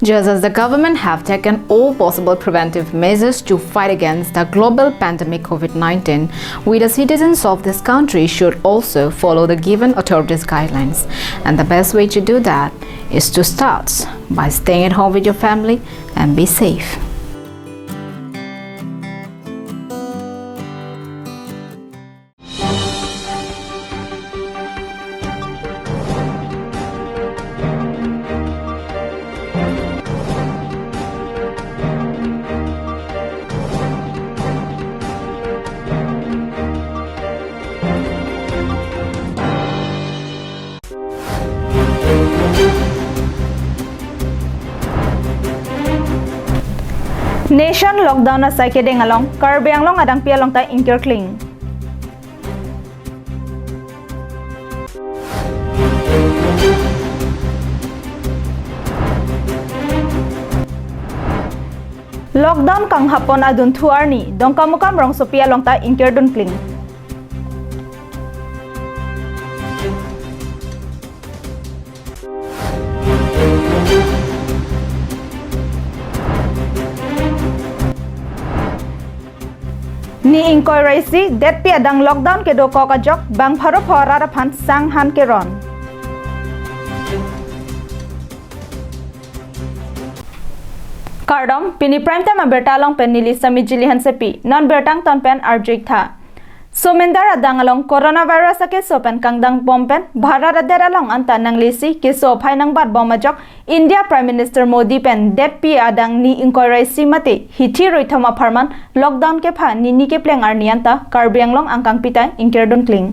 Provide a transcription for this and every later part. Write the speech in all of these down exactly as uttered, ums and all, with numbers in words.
Just as the government have taken all possible preventive measures to fight against the global pandemic COVID nineteen, we, the citizens of this country, should also follow the given authorities' guidelines. And the best way to do that is to start by staying at home with your family and be safe. Nation lockdown asai kedeng along, Karbi Anglong adangpi along ta ingkirkling. Lockdown kanghapon adunthu arni, Dongkamukam rongsopi along ta ingkirdun kling. Ni ingkoi ra isi, detpi adang lockdown kedokok ajok, bang pharo pho arat aphan sanghan keron. Kardom, pini Prime Time abirta along pen neli Sami Jili Hansepi, non birta angton pen arju-ik tha. Somindar adang along coronavirus akeso pen kangdang bom pen Bharat adet along anta nanglisi keso aphai nangbat bom ajok India Prime Minister Modi pen detpi adang ni ingkoi ra isi mate hithi ruithom apharman lockdown kepha nini kepleng arni anta Karbi Anglong angkangpi ta ingkirdun kling.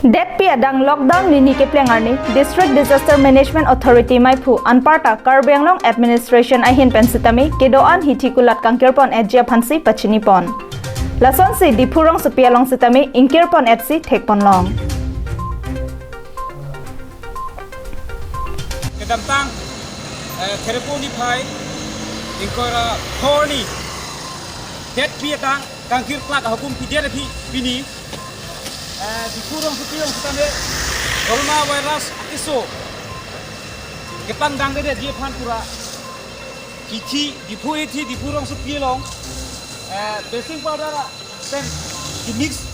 Detpi adang lockdown nini kepleng arni District Disaster Management Authority maiphu anparta Karbi Anglong Administration ahin pen sitame kedo-an hithi kulat kangkirpon etji aphansi pachinipon. Lasonsi Diphu rongsopi along sitame ingkirpon etsi thekponlong. Kedamtang, eh, Khereponi phai, ingkoi ra pho arni, detpi adang kangkirklak ahukum pidet aphi pini, eh, Diphu rongsopi along sitame coronavirus akeso kepangdang detji aphan pura hithi, Diphu hithi, Diphu rongsopi along, eh, bleaching powder pen kimix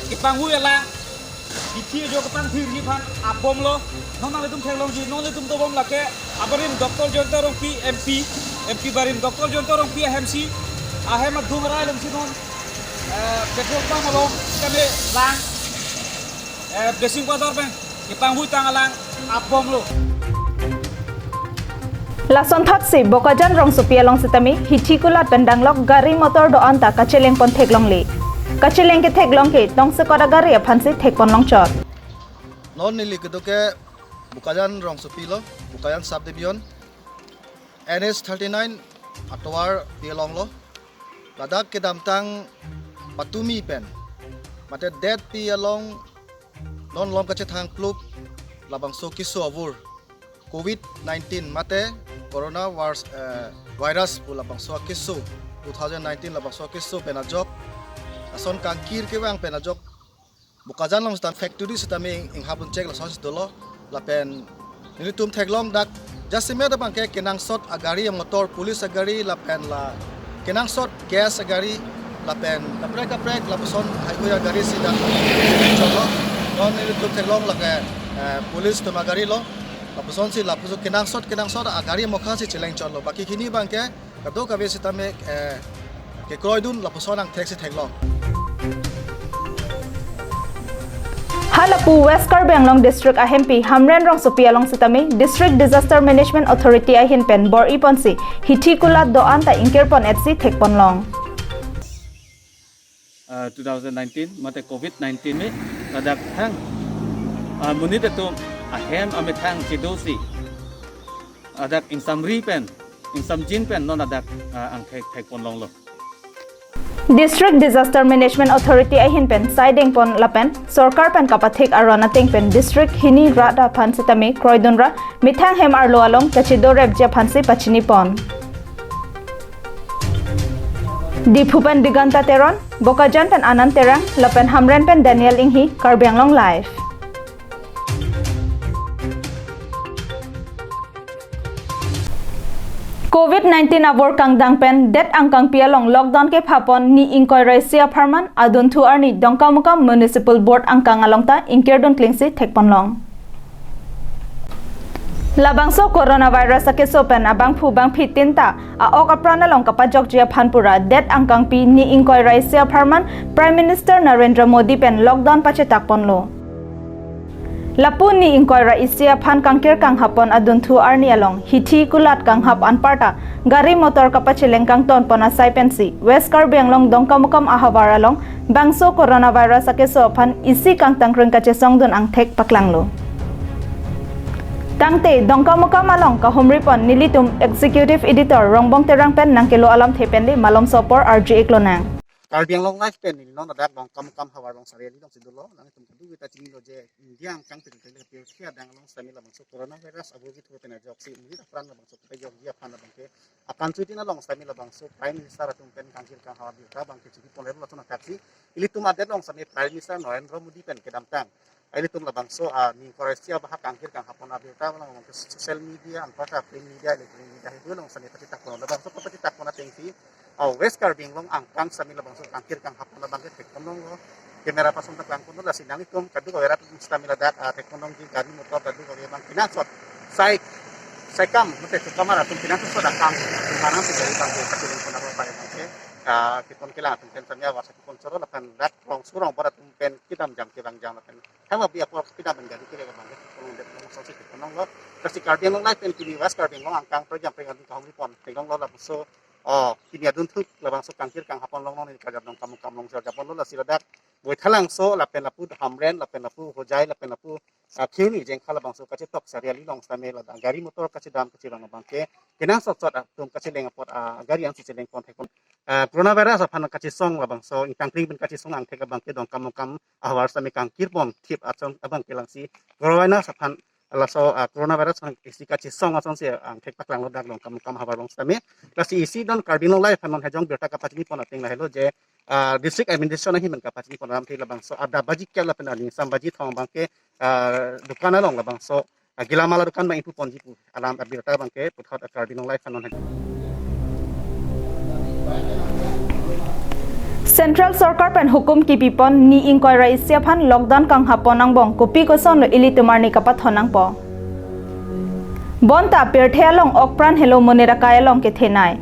kepanghui alang hithi ajo kepangthirji aphan apbomlo. Non nanglitum theklongji, non nanglitum dobom lake abarim Doctor Jayanta Rongpi M P, M P barim Doctor Jayanta Rongpi ahemsi, ahem adung arai alongsi non, eh, petrol pump along kame lang, eh, bleaching powder pen kepanghui tang alang apbomlo. Lasonthotsi Bokajan rongsopi along sitame hithi kulat pen danglok gari motor do-an ta kachelengpon theklongle. Kacheleng ketheklong ke tongsekot agari aphansi thekponlongchot. Non neli kedo ke Bokajan rongsopi lo, Bokajan subdivision, N H thirty-nine atovarpi along lo. Ladak kedamtang patumi pen mate detpi along non lom kachethang plup labangso keso avur COVID nineteen mate corona virus, eh, virus pu labangso akeso, two thousand nineteen labangso akeso pen ajok, lason kangkir kevang pen ajok Bokajan along sitame factory sitame ing-, inghap un chek lasonsi dolo, lapen nelitum theklong dak jasemet abangke kenangsot agari amotor, police agari lapen la kenangsot gas agari lapen kaprek kaprek lapuson haihui agari si dak cholo. Non nelitum theklong lake, eh, police atum agari lo. Lapusonsi lapuson kenangsot kenangsot agari amokha si cheleng cholo. Baki hini abangke kadokave sitame, eh, kekroidun lapuson angthek si theklong. Halapu West Karbi Anglong District ahempi Hamren rongsopi along sitame District Disaster Management Authority ahin pen bor-iponsi hithi kulat do-an ta ingkirpon etsi thekponlong. Ah, two thousand nineteen mate COVID nineteen me ladak thang, ah, monit atum ahem amethang chedosi ladak ingsamri pen, ingsamjin pen non ladak, ah, angthek thekponlonglo. District Disaster Management Authority ahin pen saidengpon lapen sorkar pen kapathik aron ateng pen district hini rat aphan sitame kroidunra methang hem arlo along kachedorepji aphansi pachinipon. Diphu pen Diganta Teron, Bokajan pen Anand Terang, lapen Hamren pen Daniel Inghi, Karbi Anglong Live. Covid nineteen abor kangdang pen det angkangpi along lockdown kephapon ni ingkoi ra isi apharman adunthu arni Dongkamukam Municipal Board angkang along ta ingkirdun klingsi thekponlong. Labangso coronavirus akeso pen abangphu bangphi tin ta a-ok apran along kapajokji aphan pura det angkangpi ni ingkoi ra isi apharman Prime Minister Narendra Modi pen lockdown pachetakponlo. Lapu ni ingkoi ra isi aphan kangkir kanghapon adunthu arni along hithi kulat kanghap anparta gari motor kapacheleng kangtonpon asai pensi West Karbi Anglong Dongkamukam ahavar along bangso coronavirus akeso aphan isi kangtangkring kachesongdun angthek paklanglo. Tangte Dongkamukam along kahumripon nelitum Executive Editor Rongbong Terang pen nangkelo alamthe pen le malomso apor arju-iklonang. Karbi Anglong Live pen neli non ladak Dongkamukam havar along sari ali alongsi dolo, nangtum kedo-an ta chinilo je India angkang pen pen ke pirthe adang along sitame labangso coronavirus abor kethu pen ajoksi inut apran labangso kepajokji aphan labangke akanchutin along sitame labangso Prime Minister atum pen kangkir kanghap abirta abangke chipipon lelo lason akaksi ilitum adet along sitame Prime Minister Narendra Modi pen kedamtang ilitum labangso a ni ingkoi ra isi abahak kangkir kanghapon abirta along abangke social media anparta print media electronic media haihui along sitame pachetakpon labangso pachetakpon atengsi a West Karbi Anglong angkang sitame labangso kangkir kanghapon abangke thekponlonglo. Camera person ta klangponlo, lasi nanglitum kadokave arat sitame ladak a thekponlongji gari motor kadokave abang kenangsot sai saikam mate sukamar atum kenangsot akam manang si gari abangke kachelengpon apor pai abangke a kepon kelang atum pen sitame awas kepon choro lapen dak rongso rongbor atum pen kedam jam kevang jam lapen hama bi apor kedam pen gari kere abangke thekponlong det along sitame thekponlonglo. Lasi Karbi Anglong Live pen pini West Karbi Anglong angkang prajam pen adim kahumripon theklonglo labangso o pini adunthu labangso kangkir kanghapon along neli kajat Dongkamukam along serjaponlo, lasi ladak Boithalangso lapen lapu Hamren lapen lapu Hojai lapen lapu a Kheroni Jengkha labangso kachetok sari ali along sitame ladak gari motor kachedam kachevang abangke kenangsot sot atum kacheleng apot a gari angsi chelengpon thekpon. A coronavirus aphan kachesong labangso ingtangkring pen kachesong angthek abangke Dongkamukam ahavar sitame kangkirpon thip achon abangke langsi coronavirus aphan laso a coronavirus aphan isi kachesong asonsi angthek paklanglo dak Dongkamukam havar along sitame. Lasi isi don Karbi Anglong Live aphan non hejong birta kapachinipon ateng lahelo je a district administration ahin pen kapachinipon alamthe labangso adap baji kep lapen aning sam baji thom abangke a dukan along labangso a gelamal adukan abang ipuponji pu alam abirta abangke puthot a Karbi Anglong Live aphan non hejong. Central Sorkar pen hukum kipipon ni ingkoi ra isi aphan lockdown kanghapon angbong kopi kosonlo ilitum arni kapathon nangpo. Bonta pirthe along okpran helo monit akai along kethenei.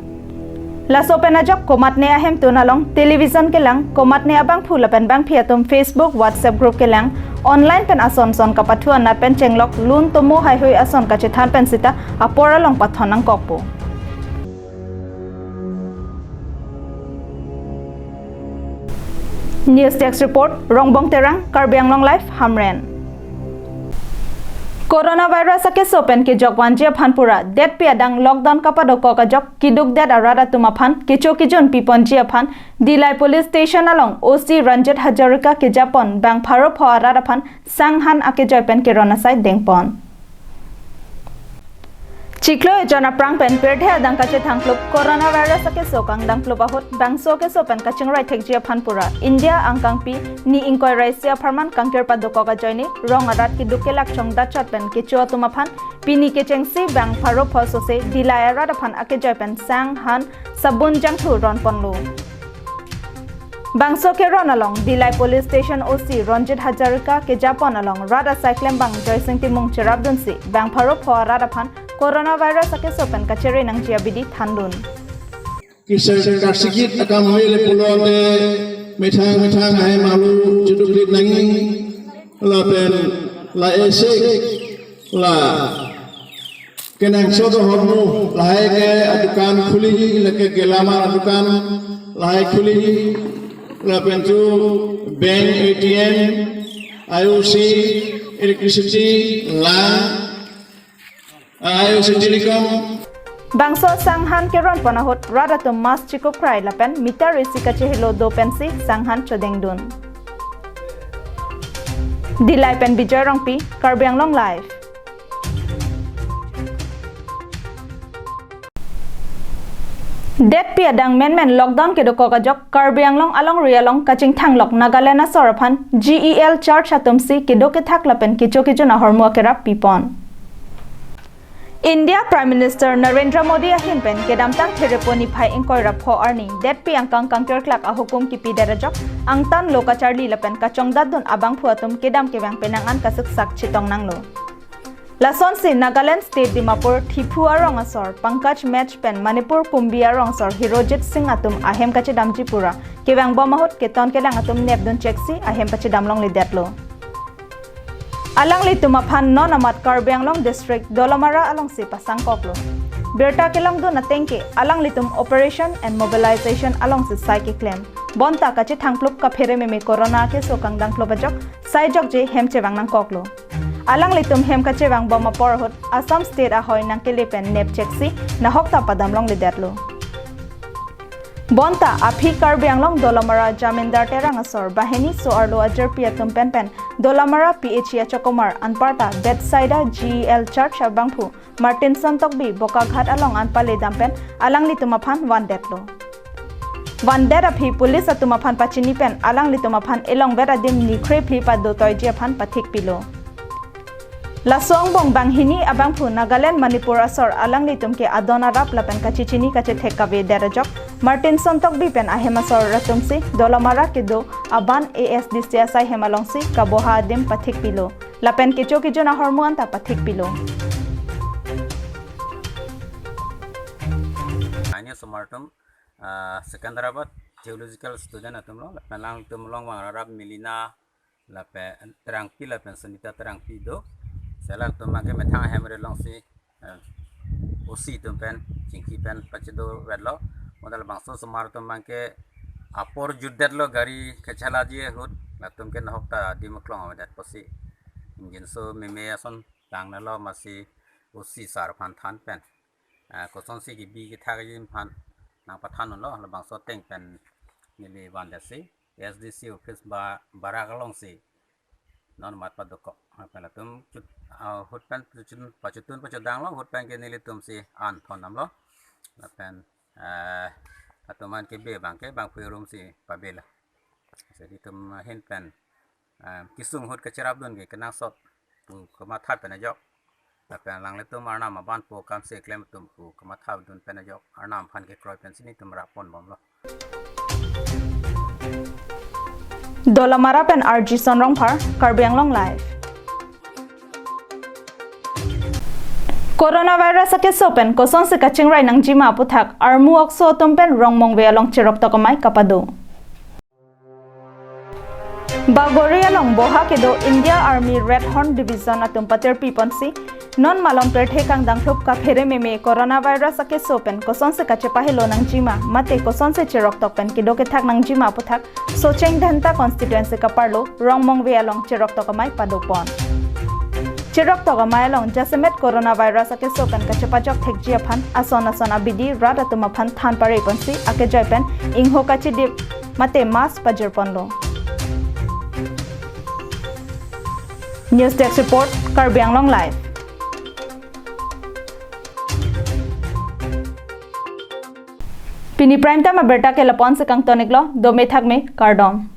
Laso pen ajok komatne ahemtun along television kelang, komatne abangphu lapen bangphi atum Facebook, WhatsApp group kelang, online pen ason son kapathu anat pen chenglok lun tomo haihui ason kachethan pen sita apor along pathon nangkokpo. News Desk Report, Rongbong Terang, Karbi Anglong Live, Hamren. Coronavirus akeso pen kejok vanji aphan pura detpi adang lockdown kapadokok ajok keduk det arat atum aphan kecho kejun piponji aphan Dillai Police Station along O C Ranjit Hazarika kejapon bang pharo pho arat aphan sanghan akejoi pen keron asai dengpon. Chiklo ejon aphrang pen pirthe adang kachethang plup coronavirus akeso kangdang plup ahut bangso akeso pen kachingrai thekji aphan pura India angkangpi ni ingkoi ra isi apharman kangkir padokok ajoine rong arat keduk kelak chongdachot pen kecho atum aphan pini kechengsi bang pharo pho sose Dillai arat aphan akejoi pen sanghan sabun jangthu ronponlo. Bangso keron along Dillai Police Station O C Ranjit Hazarika kejapon along rat asai klembang Joysing Timung cherapdunsi bang pharo pho arat aphan coronavirus akeso pen kachere nangji abidi thandun. Kisar karsigit akam hoi le pulote methang methang ahem alu cheduklit nangji lapen la esek la kenangsot ahormu lahai ke adukan khuli, lake gelamal adukan lahai khuli, lapen tu bank, A T M, I O C, electricity, lang, I O C telecom. Bangso sanghan keronpon ahut rat atum mask chikup krai lapen meter isi kachehelo do pensi sanghan chodengdun. Dillai pen Bijoy Rongpi, Karbi Anglong Live. Detpi adang menmen lockdown kedokok ajok Karbi Anglong alongri along kachingthanglok Nagaland asor aphan G E L Church atumsi kedo kethak lapen kecho kejun ahormu akerap pipon. India Prime Minister Narendra Modi ahin pen kedamtang Therepo niphai ingkoi ra pho arni detpi angkang kangkerklak ahukum kipidet ajok angtan lo kacharli lapen kachongdatdun abangphu atum kedam kevang penang an kasiksak chetong nanglo. Lasonsi Nagaland State Dimapur Thiphu arong asor Pankaj Mech pen Manipur Kumbi arong asor Hirojit Singh atum ahem kachedamji pura kevangbom ahut keton kelang atum nepdun cheksi ahem pachedam longledetlo. Alanglitum aphan non amat Karbi Anglong District Dolamara alongsi pasangkoklo. Birta kelongdun ateng ke alanglitum operation and mobilization alongsi sai keklem. Bonta kachethangplup kaphere meme corona keso kangdangplup ajok sai jokje hem chevang nangkoklo. Alanglitum hem kachevangbom apor ahut Assam State ahoi nangkele pen nep cheksi nahokta padam longledetlo. Bonta aphi Karbi Anglong Dolamara Jamindar Terang asor banghini so-arlo ajirpi atum penpen Dolamara P H E achokomar anparta Bethsaida G E L Church abangphu Martinson Tokbi Bokaghat along an paledam pen alanglitum aphan vandetlo. Vandet aphi police atum aphan pachini pen alanglitum aphan elongvet adim niphre phli padotoiji aphan pathikpilo. Laso angbong banghini abangphu Nagaland Manipur asor alanglitum ke adon arap lapen kachechini kachethek kavedet ajok Martinson Tokbi pen ahem asor atumsi Dolamara kedo aban A S D C asai hem alongsi kaboha adim pathikpilo lapen kecho kejun ahormu anta pathikpilo. Ani asomar atum, ah, Secunderabad Theological student atumlo, lapen alangtum along vangrap Melina, lapen Terangpi lapen Sunita Terangpi do. Lasi alangtum abangke methang ahem ri alongsi, eh, O C atum pen chingki pen pachedovetlo. Mo labangso asomar atum abangke apor jutdetlo gari kachalaji ahut, latum ke nahokta adim aklong avedet pusi ingjinso meme ason tangnalo, masi O C sir aphan than pen, ah, kosonsi kebi kethakji aphan nangpathan unlo, labangso ateng pen neli vandetsi S D C office ba barak alongsi non amat padokok. Lapen latum chut, ah, ahut pen pachutun, pachutun pachudanglo, ahut pen ke nelitumsi an thondamlo. Lapen, eh, atum an kebe abangke bangphu arumsi pabela. Lasi nelitum ahin pen, eh, kesung ahut kacherapdun ke kenangsot pu kamatha pen ajok. Lapen alanglitum Arnam aban po kamsi klem atum pu kamathadun pen ajok Arnam aphan kekroi pensi nelitum rapponbomlo. Dolamara pen R G Sonrongphar, Karbi Anglong Live. Coronavirus akeso pen kosonsi kachingrai nangjima aputhak armu okso atum pen Rongmongve along cheroktok amei kapado. Bagori along boha kedo India Army Red Horn Division atum patirpi ponsi non malom pirthe kangdangplup kaphere meme coronavirus akeso pen kosonsi kachepahelo nangjima mate kosonsi cheroktok pen kedo kethak nangjima aputhak Socheng Dhenta constituency kaparlo Rongmongve along cheroktok amei padopon. Cheroktok amei along jasemet coronavirus akeso pen kachepajok thekji aphan ason ason abidi rat atum aphan than pare ponsi akejoi pen ingho kachidip mate mask pajirponlo. News Desk Report, Karbi Anglong Live. Pini prime time abirta ke lapu-ansi kangtoniklo, dome thakme, kardom.